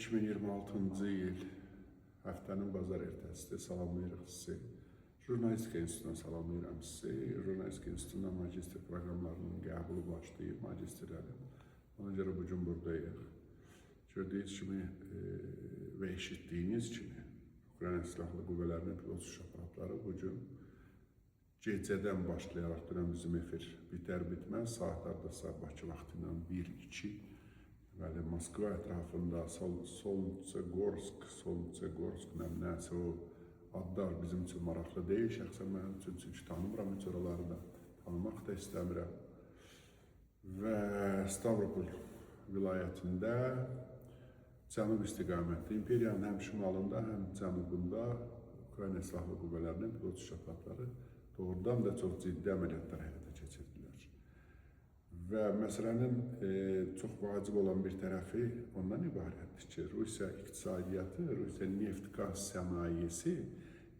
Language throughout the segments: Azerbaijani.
2026-cı il həftənin bazar ertəsidir. Salamlayırıq sizi. Jurnalistika İnstitutundan salamlayıram sizi. Jurnalistika İnstitutunda magistr proqramlarının qəbulu başlayıb, magistrlərin. Ona görə bu gün buradayıq. Gördüyünüz kimi və eşitdiyiniz kimi Ukrayna Silahlı Qüvvələrinin pilotsuz aparatları bu gün gecədən başlayaraq dünən bizim efir bitər-bitməz saat hardasa Bakı vaxtı ilə 1-2, deməli Moskva ətrafında Solntsegorsk, Solntsegorsk nə nəsə o adlar bizim üçün maraqlı deyil, şəxsən mənim üçün, çünki tanımıram heç oraları da, tanımaq da istəmirəm. Və Stavropol vilayətində cənub istiqamətdə, imperiyanın həm şimalında, həm cənubunda Ukrayna Silahlı Qüvvələrinin pilotsuz aparatları doğrudan da çox ciddi əməliyyatlar həyata keçirdilər. Və məsələnin çox vacib olan bir tərəfi ondan ibarətdir ki, Rusiya iqtisadiyyatı, Rusiya neft-qaz sənayesi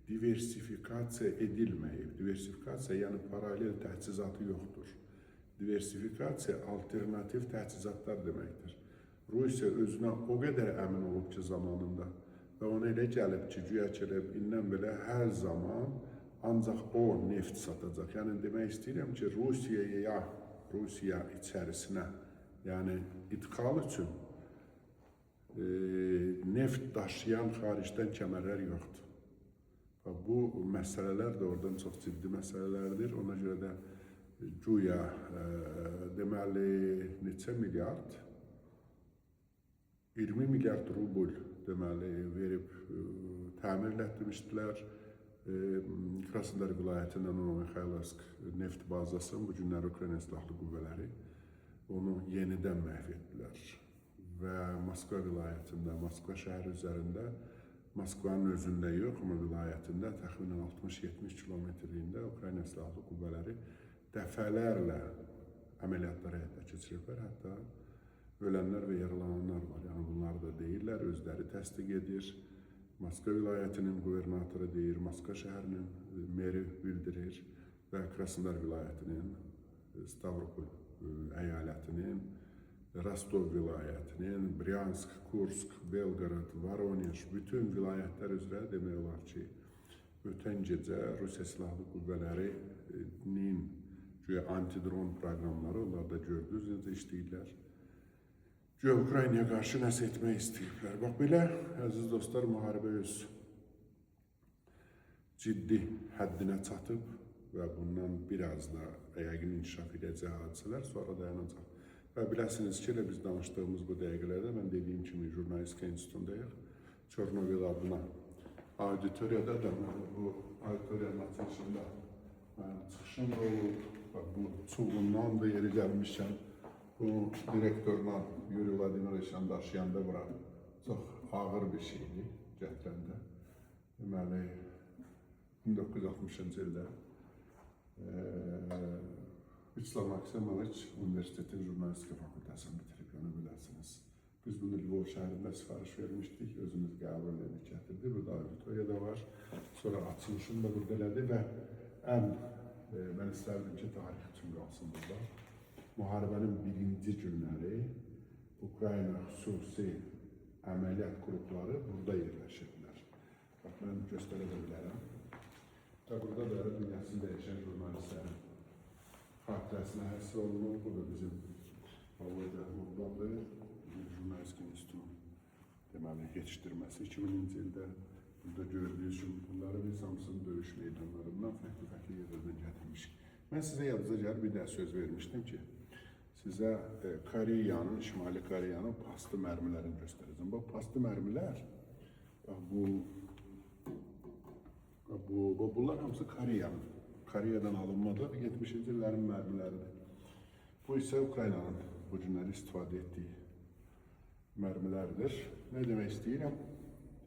diversifikasiya edilməyib. Diversifikasiya, yəni paralel təchizatı yoxdur. Diversifikasiya alternativ təchizatlar deməkdir. Rusiya özünə o qədər əmin olub ki, zamanında və ona elə gəlib ki, güya ki, elə indən belə hər zaman ancaq o neft satacaq. Yəni demək istəyirəm ki, Rusiyaya, Rusiya içərisinə, yəni idxal üçün neft daşıyan xaricdən kəmərlər yoxdur. Və bu məsələlər də oradan çox ciddi məsələlərdir. Ona görə də güya deməli neçə milyard? 20 milyard rubl deməli verib təmirlətmişdilər. Krasnodar vilayətində Novomixaylovsk neft bazası, bu günlər Ukrayna Silahlı Qüvvələri onu yenidən məhv etdilər. Və Moskva vilayətində, Moskva şəhəri üzərində, Moskvanın özündə yox, amma vilayətində təxminən 60-70 kilometrliyində Ukrayna Silahlı Qüvvələri dəfələrlə əməliyyatlar həyata keçiriblər. Hətta ölənlər və yaralananlar var. Yəni bunları da deyirlər, özləri təsdiq edir. Moskva vilayətinin qubernatoru deyir, Moskva şəhərinin meri bildirir və Krasnodar vilayətinin, Stavropol əyalətinin, Rostov vilayətinin, Bryansk, Kursk, Belgorod, Voronej, bütün vilayətlər üzrə demək olar ki, ötən gecə Rusiya Silahlı Qüvvələrinin güya antidron proqramları, onlar da gördünüz necə işləyirlər. Güya Ukraynaya qarşı nəsə etmək istəyiblər. Bax belə, əziz dostlar, müharibə öz ciddi həddinə çatıb və bundan biraz da yəqin inkişaf edəcək hadisələr sonra dayanacaq. Və biləsiniz ki, elə biz danışdığımız bu dəqiqələrdə mən dediyim kimi Jurnalistika İnstitutundayıq. Çornovil adına auditoriyada da bu auditoriyanın açılışında mənim çıxışım da olub. Bax bu çuğundan da yeri gəlmişkən bunu direktorla Yuri Vladimiroviçlə daşıyanda bura çox ağır bir şeydi gətirəndə. Deməli 1960-cı ildə Vyacheslav Maksimoviç universitetin jurnalistika fakültəsini bitirib, yəni biləsiniz. Biz bunu Lvov şəhərində sifariş vermişdik, özümüz qəbul edib gətirdik. Burada auditoriya da var. Sonra açılışını da burada elədi və ən mən istərdim ki, tarix üçün qalsın burada. Müharibənin birinci günləri Ukrayna xüsusi əməliyyat qrupları burada yerləşirdilər. Bax, mən göstərə də bilərəm. Və burada da dünyasını dəyişən jurnalistlərin xatirəsinə həsr olunub. Bu da bizim Volodya Bogdandır. Jurnalistika İnstitutunun deməli yetişdirməsi 2000-ci ildə. Burada gördüyünüz kimi bunları biz hamısını döyüş meydanlarından fərqli-fərqli yerlərdən gətirmişik. Mən sizə yadınıza gəlir, bir daha söz vermişdim ki, sizə Koreyanın, Şimali Koreyanın pastı mərmilərini göstərəcəm. Bax, pastı mərmilər, bax bu, bax bunlar hamısı Koreyanın. Koreyadan alınmadır, 70-ci illərin mərmiləridir. Bu isə Ukraynanın bu günləri istifadə etdiyi mərmilərdir. Nə demək istəyirəm?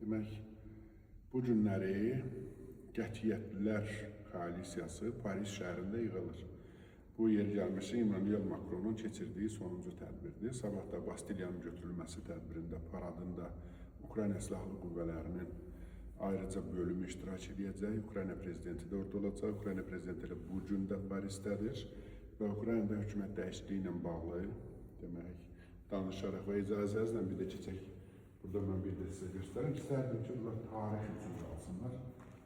Demək, bu günləri Qətiyyətlilər Koalisiyası Paris şəhərində yığılır. Bu yer gəlmişi Emmanuel Macronun keçirdiyi sonuncu tədbirdir. Sabah da Bastiliyanın götürülməsi tədbirində, paradında Ukrayna Silahlı Qüvvələrinin ayrıca bölümü iştirak edəcək. Ukrayna prezidenti də orada olacaq. Ukrayna prezidenti elə bu gün də Parisdədir və Ukraynada hökumət dəyişikliyi ilə bağlı demək danışaraq və icazənizlə bir də keçək. Burada Burada mən bir də sizə göstərim. İstərdim ki, bunlar tarix üçün qalsınlar.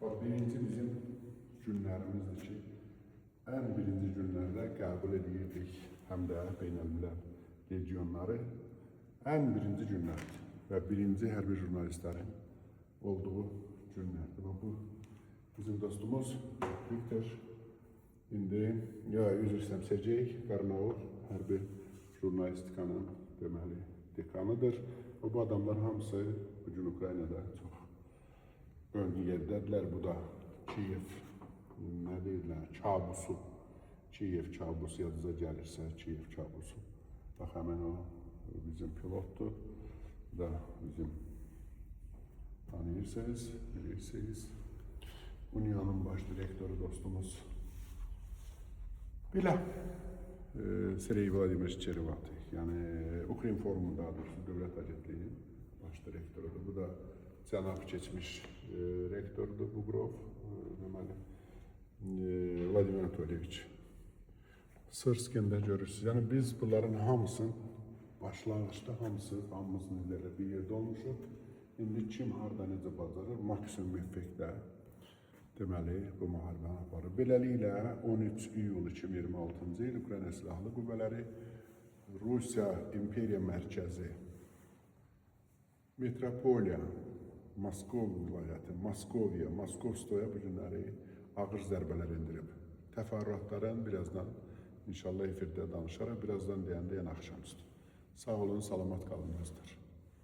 Bax, birinci bizim günlərimizdir ki, ən birinci günlərdə qəbul edirdik həm də beynəlmiləl legionları. Ən birinci günlərdir və birinci hərbi jurnalistlərin olduğu günlərdir. Bax, bu bizim dostumuz Viktor indi, ya üzr istəyirəm, Sergey Karnaul hərbi jurnalistikanın deməli dekanıdır. Və bu adamlar hamısı bu gün Ukraynada çox ön yerdədirlər. Bu da Kiyev, nə deyirlər, kabusu. Kiyev kabusu yadınıza gəlirsə, Kiyev kabusu. Bax, həmin o bizim pilotdur. Bu da bizim tanıyırsınız, bilirsiniz. Unionun baş direktoru dostumuz. Belə. Sergey Vladimirovich Çerivatı, yəni Ukrinformun daha doğrusu dövlət agentliyinin baş direktorudur. Bu da cənab keçmiş rektordur Bugrov, deməli Vladimir Anatoliyevich. Sırskində görürsünüz. Yəni biz bunların hamısının başlanğıcda hamısı, hamımız elə bir yerdə olmuşuq. İndi kim harda necə bacarır, maksimum effektdə deməli bu müharibəni aparır. Beləliklə 13 iyul 2026-cı il Ukrayna Silahlı Qüvvələri Rusiya İmperiya mərkəzi Metropoliya, Moskova vilayəti, Moskoviya, Moskovstoya bu günləri ağır zərbələr endirib. Təfərrüatların birazdan inşallah efirdə danışarıq. Birazdan deyəndə yəni axşamüstü. Sağ olun, salamat qalın dostlar.